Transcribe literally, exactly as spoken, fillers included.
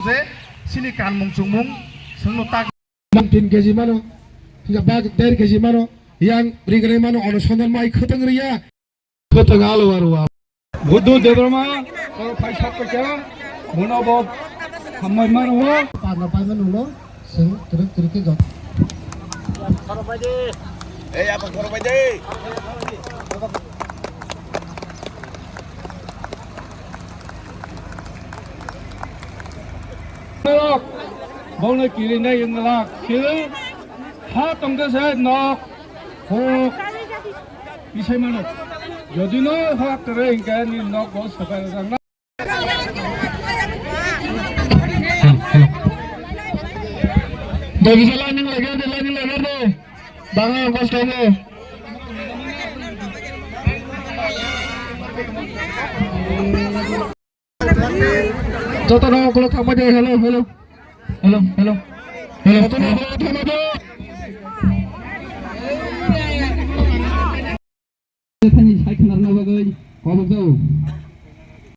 Je, sini kanmung chungmung, sengno tak. Mang tin keji mano, hingka bag der keji mano, yang ringre mano, ono sondon mai khotong riya. Khotong alo aro wa. Buddhu Debbarma, o phai sak paikha, bono bo hambai mano. Pano pai mano lo, seng truk truk ke jok. Ei, apa khoro bai de? Nok, bongno kirinai wnglak, khe ha tongde se nok, hok, bisai mano. Jodi no hok tere hingke ni nok bo sokai rang na. Dagi jala ning lagi de, lagi lagi de. Banga bos kamu. Joto no ukulok thangma de, hello, hello. Hello, hello. Hello. Joto no ukulok thangma de. Thani sai khnarna bagwi kobok jao.